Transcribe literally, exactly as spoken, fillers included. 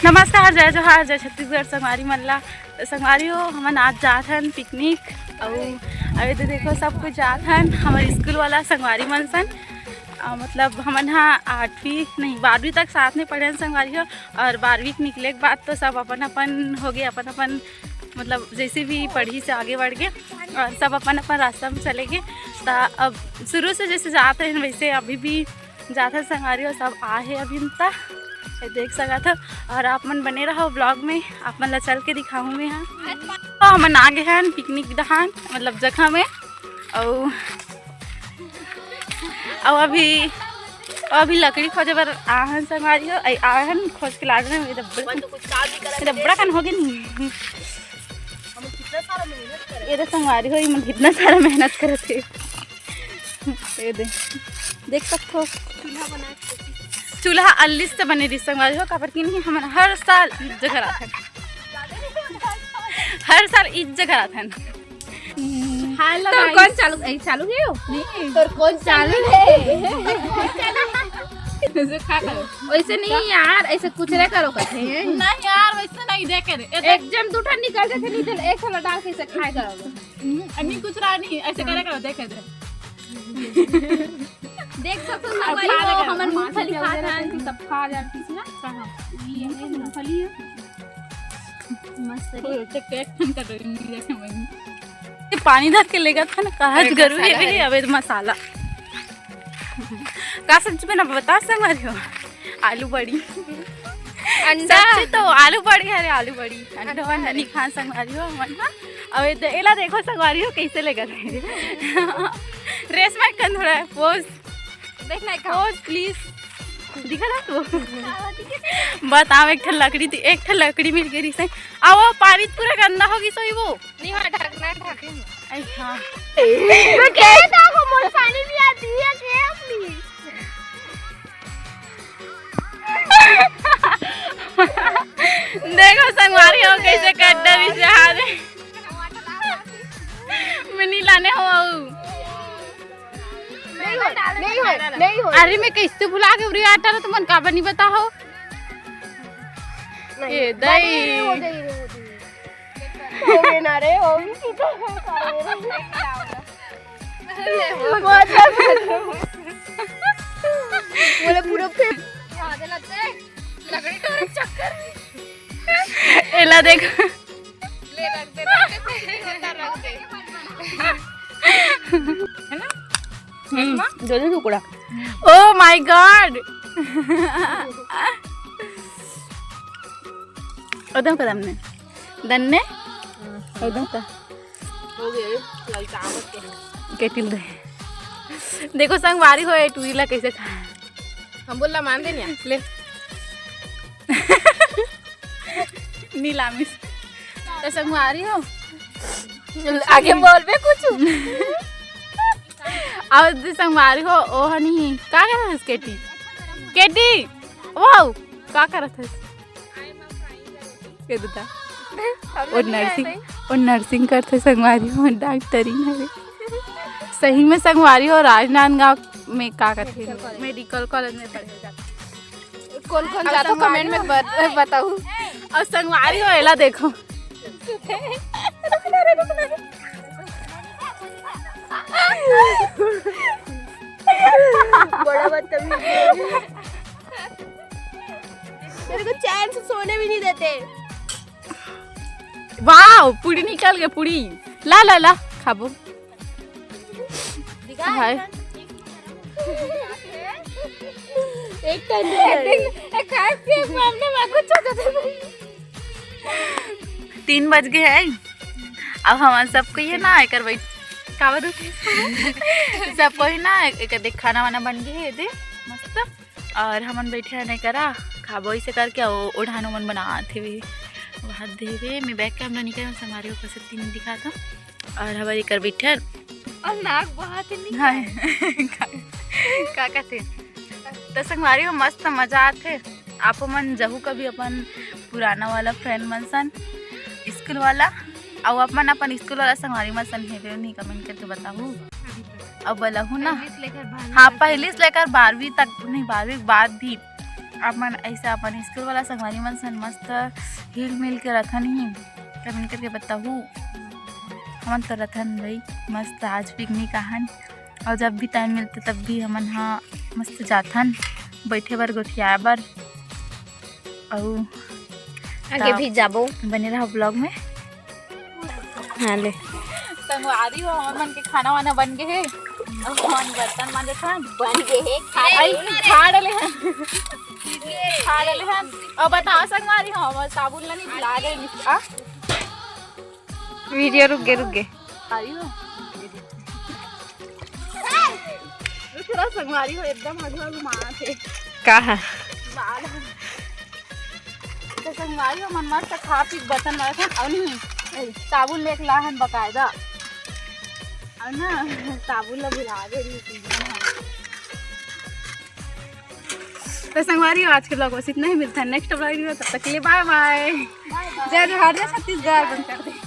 नमस्कार, जय जोहार, जय छत्तीसगढ़ संगवारी मन ला। तो संगवारी हो, हमन आज जात हन पिकनिक। अउ अभी तो देखो, सब कुछ जात हन, हमर स्कूल वाला संगवारी मन सन। अ, मतलब, हमन हा आठवीं नहीं, बारहवीं तक साथ में पढ़े हन संगवारी हो। और बारहवीं के निकले के बाद तो सब अपन अपन हो गए, अपन अपन, मतलब, जैसे भी पढ़ी से आगे बढ़ गए और सब अपन अपन रास्ता में चले गए। तो अब शुरू से जैसे जात रहे, वैसे अभी भी जात हे संगवारी हो, सब आ हे अभी तक, ये देख सकत हो। और आप मन बने रहो vlog में, आप मन ला चल के दिखाऊँ मैं। हाँ, तो हमन आ गए हन पिकनिक डहान, मतलब जगह में। अउ अउ अभी अभी लकड़ी खोजे बर आ हन संगवारी हो। आ हन, खोज के लाने में रबड़ रबड़ कन हो गए नहीं। ये तो संगवारी हो, ये मन कितना सारा मेहनत करत हे। ये दे, देख सकथो, चूल्हा बना के। चूल्हा अल्लिस से बने रही संगवारी हो, काबर कि नहीं, हमन हर साल इस जगह आथन, हर साल इस जगह आथन। हाय तोर लगाइस। कौन चालू, ए, चालू हे हो? नहीं। तोर कौन चालू चालू हे? हे? ऐसे खा करो। वैसे नहीं यार, ऐसे कुचरे करो कहते हैं। नहीं यार, वैसे नहीं, देखे रे। ए, देख। एक जन दू ठन निकल जाते, नहीं तो एक ठन डाल के ऐसे खाए करो। हम्म, नहीं कुछ रहा नहीं, ऐसे करे करो, देखे रे। देख सकथो अब संगवारी खा हो, ले करो। हमन मूंगफली खा जान। सब खा जान किसी ना। कहाँ? ये मूंगफली है। मस्त है। ओए, तो केक खन कर रही हूँ, देखे मैं। ये पानी धर के लेगा था ना, कहाँ अरे, गरु मसाला है, है। अबे मसाला। का सब्जी बना बता संगवारी हो? आलू बड़ी। अंडा। सब्जी तो आलू बड़ी है रे, आलू बड़ी। अंडा अंडा वंडा है। नहीं खान संगवारी हो, मन ना। अब ये दे-, एला देखो संगवारी हो कैसे लेगा थे। रेशमा एक कन थोड़ा पोज। देखना है का? Pose please. दिखा ना तू। बताओ, एक ठन लकड़ी थी, एक ठन लकड़ी मिल गई रिसे। अब वो पानी पूरा गंदा होगी सोई वो। नहीं, वहाँ ढकना है, ढके में। अच्छा। मैं कह रहा था, वो मोर पानी भी आती है, क्या प्लीज? देखो संगवारी हो कैसे कट डरी से हाथ। मैं नहीं लाने हो आऊ। नहीं हो, नहीं हो, नहीं हो। अरे मैं कैसे भुला के उरी आटा ना, तुमन का बनी बताओ। नहीं, ये दही। नहीं, नहीं, नहीं, नहीं। हो गए ना रे, हो गए। बोले पूरा फेंक। लकड़ी का चक्कर। एला देख। ले रख दे, रख दे, होता रख दे। है ना? हम्म, दो दो टुकड़ा। Oh my God। ओदम कदम ने। दन्ने? ओदम का। हो गए, ललचावत के। केटिल दे। देखो संगवारी हो, ए टूरी ला कैसे खा। हम बोलला मान दे निया। ले। नीलामिस। तो संगवारी हो। आगे बोलबे कुछ। और जो संगवारी हो, ओ हनी, का करत हस केटी? केटी, वाओ, का करत हस? के देता? हम ओ लोग नहीं नर्सिंग, आए थे। ओ नर्सिंग करथे संगवारी हो, डॉक्टरी हवे। सही में संगवारी हो, राजनांदगांव में का करथे? Medical college. मेडिकल कॉलेज में पढ़े जाथे। कौन कौन अब जाता संगवारी कमेंट में हो। बत-, बताऊ। और संगवारी हो, एला देखो। बड़ा बदतमीज है। मेरे को चैन से सोने भी नहीं देते। वाओ, पूरी निकल गई पूरी। ला, ला, ला, खाबो। हाय। एक टाइम एक दिन, एक खाए पिए के मामले में कुछ हो जाता है। तीन बज गए हैं। अब हमन सब कोई है ना, एकर बैठ, का बोलू? सब कोई ना, एक देख खाना वाना बन गए है, दे, मस्त। और हमन बैठे हैं नहीं करा, खाबो इसे करके, ओ, ओढ़ानो मन बनात हेवे, भात देवे, मैं बैठ के हम लोग निकल संगवारी ऊपर से तीन दिखा था। और हमारे कर बैठे और नाक बहुत नहीं हाँ। का, का कहते? तो संगवारी हो मस्त मजा आथे। आप मन जहू कभी अपन पुराना वाला फ्रेंड मन सन, स्कूल वाला, अउ अपन अपन स्कूल वाला संगवारी मन सन हेबे नहीं, कमेंट करके बताहू। अब बोलहू ना। पहली से लेकर बारहवीं हाँ, तक पहली से लेकर बारहवीं तक नहीं, बारहवीं के बाद भी आप मन ऐसा अपन स्कूल वाला संगवारी मन सन मस्त हिल मिल के रथन ही, comment करके बताहू। हमन तो रथन भाई, मस्त आज picnic आहन, और जब भी time मिलते तब भी हमन हा मस्त जाथन बैठे बर, गोठियाए बर। और आगे भी जाबो। बने रहो vlog में। हाँ ले। संगवारी हो, हमर मन के खाना वाना बन गे हे। अब हमन बर्तन मांजत हन। बन गे हे, खा आई, ले। खा डले हन। खा डले हन। अब बताओ संगवारी हो, हमर साबुन ला नहीं भुला गए। आ? Video रुक गे, रुक गे। आई हो। दूसरा संगवारी हो, एकदम अगला घुमात हे। का है? बाल। तो संगवारी हो, मन मस्त खा पी के बर्तन मारत हन, अउ नहीं, साबुन लेके ला हन बकायदा। अउ ना, साबुन ला भुला गे रही थी। तो संगवारी हो, आज के vlog बस इतना ही, मिलता है next vlog में, तब तक के लिए bye bye। जय जोहार, जय छत्तीसगढ़, बंद कर दे।